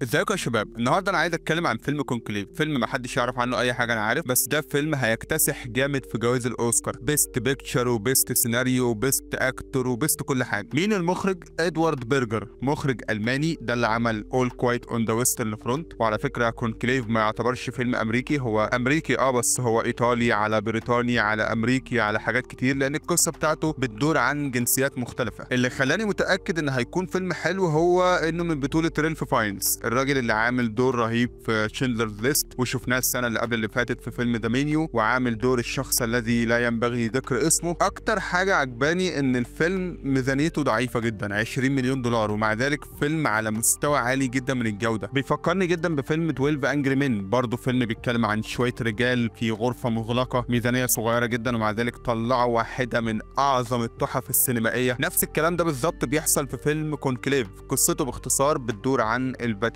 ازيكم يا شباب؟ النهارده انا عايز اتكلم عن فيلم Conclave، فيلم ما حدش يعرف عنه اي حاجة انا عارف، بس ده فيلم هيكتسح جامد في جوائز الاوسكار، best picture و best scenario و best actor و best كل حاجة. مين المخرج؟ ادوارد بيرجر، مخرج الماني، ده اللي عمل All Quiet on the Western Front. وعلى فكرة Conclave ما يعتبرش فيلم امريكي، هو امريكي بس هو ايطالي على بريطاني على امريكي على حاجات كتير، لان القصة بتاعته بتدور عن جنسيات مختلفة. اللي خلاني متاكد ان هيكون فيلم حلو هو انه من بطوله رالف فاينز، الراجل اللي عامل دور رهيب في Schindler's List وشفناه السنة اللي قبل اللي فاتت في فيلم The Menu، وعامل دور الشخص الذي لا ينبغي ذكر اسمه. اكتر حاجة عجباني ان الفيلم ميزانيته ضعيفة جدا، 20 مليون دولار، ومع ذلك فيلم على مستوى عالي جدا من الجودة. بيفكرني جدا بفيلم 12 Angry Men، برضه فيلم بيتكلم عن شوية رجال في غرفة مغلقة، ميزانية صغيرة جدا ومع ذلك طلعوا واحدة من اعظم التحف السينمائية. نفس الكلام ده بالظبط بيحصل في فيلم Conclave. قصته باختصار بتدور عن الفاتيكان.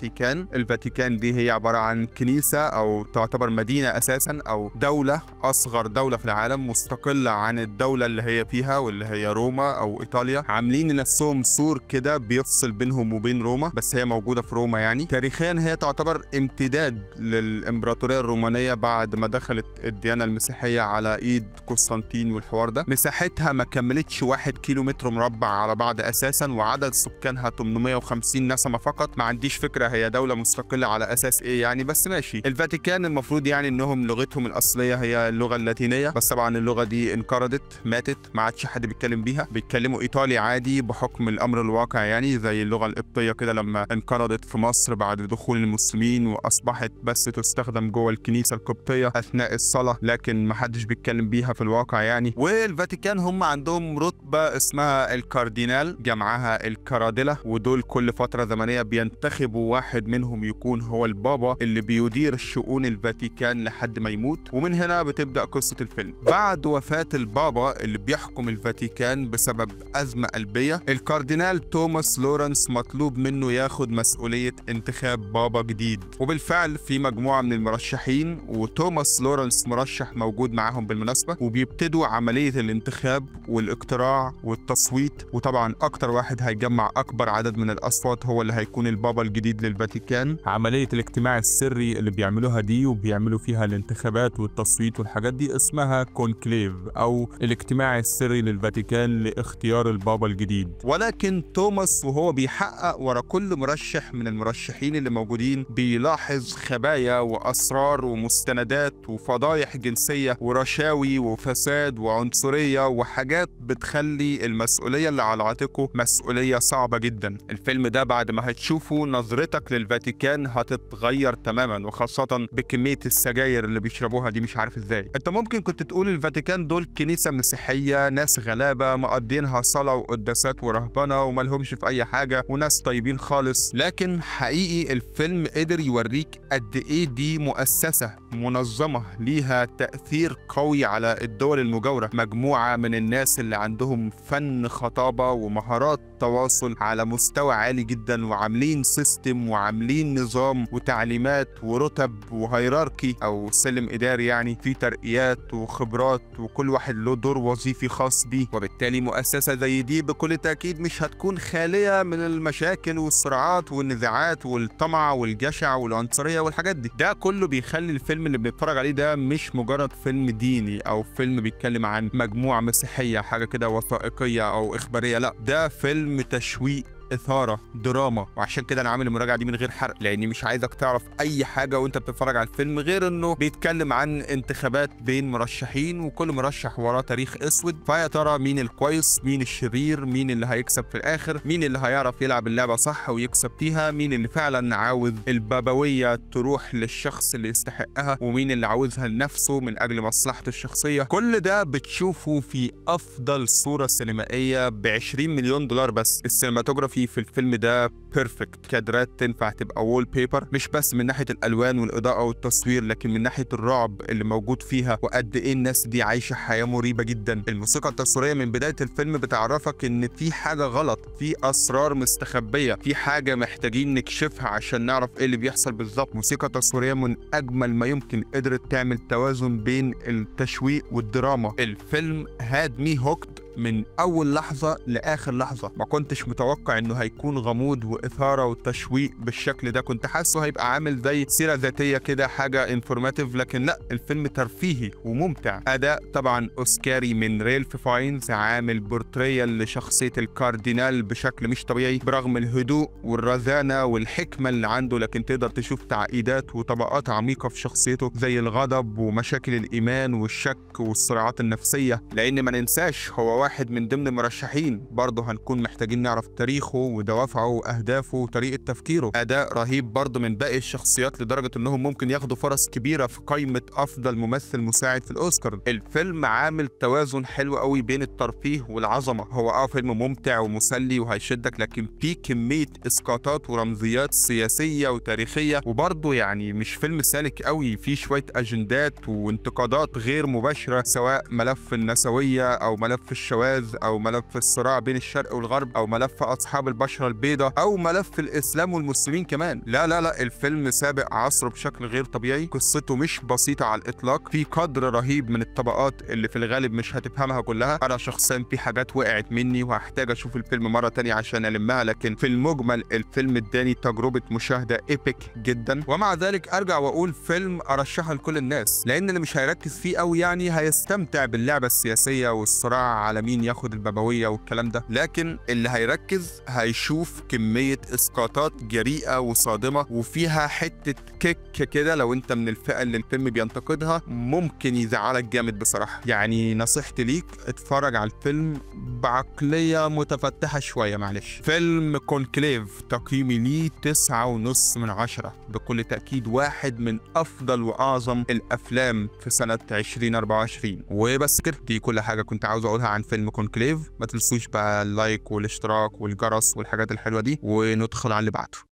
الفاتيكان دي هي عبارة عن كنيسة أو تعتبر مدينة أساسا أو دولة، أصغر دولة في العالم، مستقلة عن الدولة اللي هي فيها واللي هي روما أو إيطاليا. عاملين لنفسهم سور كده بيفصل بينهم وبين روما، بس هي موجودة في روما. يعني تاريخيا هي تعتبر امتداد للإمبراطورية الرومانية بعد ما دخلت الديانة المسيحية على إيد قسطنطين والحوار ده. مساحتها ما كملتش 1 كيلو متر مربع على بعض أساسا، وعدد سكانها 850 نسمة فقط. ما عنديش فكرة هي دولة مستقلة على أساس إيه يعني، بس ماشي. الفاتيكان المفروض يعني إنهم لغتهم الأصلية هي اللغة اللاتينية، بس طبعا اللغة دي انقرضت، ماتت، ما عادش حد بيتكلم بيها. بيتكلموا إيطالي عادي بحكم الأمر الواقع، يعني زي اللغة القبطية كده لما انقرضت في مصر بعد دخول المسلمين وأصبحت بس تستخدم جوه الكنيسة القبطية أثناء الصلاة، لكن ما حدش بيتكلم بيها في الواقع يعني. والفاتيكان هم عندهم رتبة اسمها الكاردينال، جمعها الكرادلة، ودول كل فترة زمنية بينتخبوا واحد منهم يكون هو البابا اللي بيدير شؤون الفاتيكان لحد ما يموت. ومن هنا بتبدأ قصة الفيلم. بعد وفاة البابا اللي بيحكم الفاتيكان بسبب أزمة قلبية، الكاردينال توماس لورنس مطلوب منه ياخد مسؤولية انتخاب بابا جديد. وبالفعل في مجموعة من المرشحين، وتوماس لورنس مرشح موجود معاهم بالمناسبة، وبيبتدوا عملية الانتخاب والاقتراع والتصويت. وطبعا أكتر واحد هيجمع أكبر عدد من الأصوات هو اللي هيكون البابا الجديد للفاتيكان. عملية الاجتماع السري اللي بيعملوها دي وبيعملوا فيها الانتخابات والتصويت والحاجات دي اسمها conclave، أو الاجتماع السري للفاتيكان لاختيار البابا الجديد. ولكن توماس وهو بيحقق ورا كل مرشح من المرشحين اللي موجودين بيلاحظ خبايا وأسرار ومستندات وفضايح جنسية ورشاوي وفساد وعنصرية وحاجات بتخلي المسؤولية اللي على عاتقه مسؤولية صعبة جدا. الفيلم ده بعد ما هتشوفه نظرتك للفاتيكان هتتغير تماما، وخاصة بكمية السجاير اللي بيشربوها دي، مش عارف ازاي. انت ممكن كنت تقول الفاتيكان دول كنيسة مسيحية، ناس غلابة مقضينها صلاة وقداسات ورهبنة ومالهمش في اي حاجة وناس طيبين خالص، لكن حقيقي الفيلم قدر يوريك قد ايه دي مؤسسة منظمة ليها تأثير قوي على الدول المجاورة، مجموعة من الناس اللي عندهم فن خطابة ومهارات تواصل على مستوى عالي جدا، وعاملين system وعاملين نظام وتعليمات ورتب و hierarchy او سلم اداري، يعني في ترقيات وخبرات وكل واحد له دور وظيفي خاص بيه. وبالتالي مؤسسة زي دي بكل تأكيد مش هتكون خالية من المشاكل والصراعات والنزاعات والطمع والجشع والعنصرية والحاجات دي. ده كله بيخلي الفيلم اللي بنتفرج عليه ده مش مجرد فيلم ديني او فيلم بيتكلم عن مجموعة مسيحية، حاجة كده وثائقية او اخبارية، لا ده فيلم تشويق، إثارة، دراما. وعشان كده أنا عامل المراجعة دي من غير حرق، لأني مش عايزك تعرف أي حاجة وأنت بتتفرج على الفيلم غير إنه بيتكلم عن انتخابات بين مرشحين وكل مرشح وراه تاريخ أسود، فيا ترى مين الكويس، مين الشرير، مين اللي هيكسب في الآخر، مين اللي هيعرف يلعب اللعبة صح ويكسب فيها، مين اللي فعلا عاوز البابوية تروح للشخص اللي يستحقها، ومين اللي عاوزها لنفسه من أجل مصلحته الشخصية. كل ده بتشوفه في أفضل صورة سينمائية ب 20 مليون دولار بس. ال cinematography في الفيلم ده perfect، كادرات تنفع تبقى wallpaper، مش بس من ناحية الالوان والاضاءة والتصوير، لكن من ناحية الرعب اللي موجود فيها وقد ايه الناس دي عايشه حياة مريبه جدا. الموسيقى التصويرية من بداية الفيلم بتعرفك ان في حاجة غلط، في اسرار مستخبيه، في حاجة محتاجين نكشفها عشان نعرف ايه اللي بيحصل بالظبط. موسيقى تصويرية من اجمل ما يمكن، قدرت تعمل توازن بين التشويق والدراما. الفيلم had me hooked من اول لحظة لاخر لحظة. ما كنتش متوقع انه هيكون غموض واثاره وتشويق بالشكل ده، كنت حاسه هيبقى عامل زي سيره ذاتية كده، حاجة informative، لكن لا، الفيلم ترفيهي وممتع. اداء طبعا اوسكاري من رالف فاينز، عامل portrayal لشخصية الكاردينال بشكل مش طبيعي، برغم الهدوء والرزانه والحكمة اللي عنده، لكن تقدر تشوف تعقيدات وطبقات عميقة في شخصيته زي الغضب ومشاكل الايمان والشك والصراعات النفسية. لان ما ننساش هو واحد من ضمن المرشحين، برضه هنكون محتاجين نعرف تاريخه ودوافعه واهدافه وطريقه تفكيره. اداء رهيب برضه من باقي الشخصيات، لدرجة انهم ممكن ياخدوا فرص كبيرة في قائمة افضل ممثل مساعد في الاوسكار. الفيلم عامل توازن حلو قوي بين الترفيه والعظمة. هو فيلم ممتع ومسلي وهيشدك، لكن فيه كمية اسقاطات ورمزيات سياسية وتاريخية، وبرضه يعني مش فيلم سالك قوي، فيه شوية اجندات وانتقادات غير مباشرة، سواء ملف النسوية او ملف الشواذ او ملف الصراع بين الشرق والغرب او ملف اصحاب البشرة البيضاء او ملف الاسلام والمسلمين كمان. لا لا لا، الفيلم سابق عصره بشكل غير طبيعي، قصته مش بسيطة على الاطلاق، في قدر رهيب من الطبقات اللي في الغالب مش هتفهمها كلها. انا شخصيا في حاجات وقعت مني وهحتاج اشوف الفيلم مرة تانية عشان المها، لكن في المجمل الفيلم اداني تجربه مشاهده epic جدا. ومع ذلك ارجع واقول فيلم ارشحه لكل الناس، لان اللي مش هيركز فيه قوي يعني هيستمتع باللعبة السياسية والصراع على مين ياخد البابويه والكلام ده، لكن اللي هيركز هيشوف كمية اسقاطات جريئة وصادمه وفيها حتة kick كده، لو انت من الفئة اللي الفيلم بينتقدها ممكن يزعلك جامد بصراحة. يعني نصيحتي ليك اتفرج على الفيلم بعقلية متفتحه شوية، معلش. فيلم كونكليف تقييمي ليه 9.5 من 10، بكل تاكيد واحد من افضل واعظم الافلام في سنة 2024. وبس كده، دي كل حاجة كنت عاوز اقولها عن فيلم كونكليف. ما تنسوش بقى ال like والاشتراك والجرس والحاجات الحلوة دي، وندخل على اللي بعده.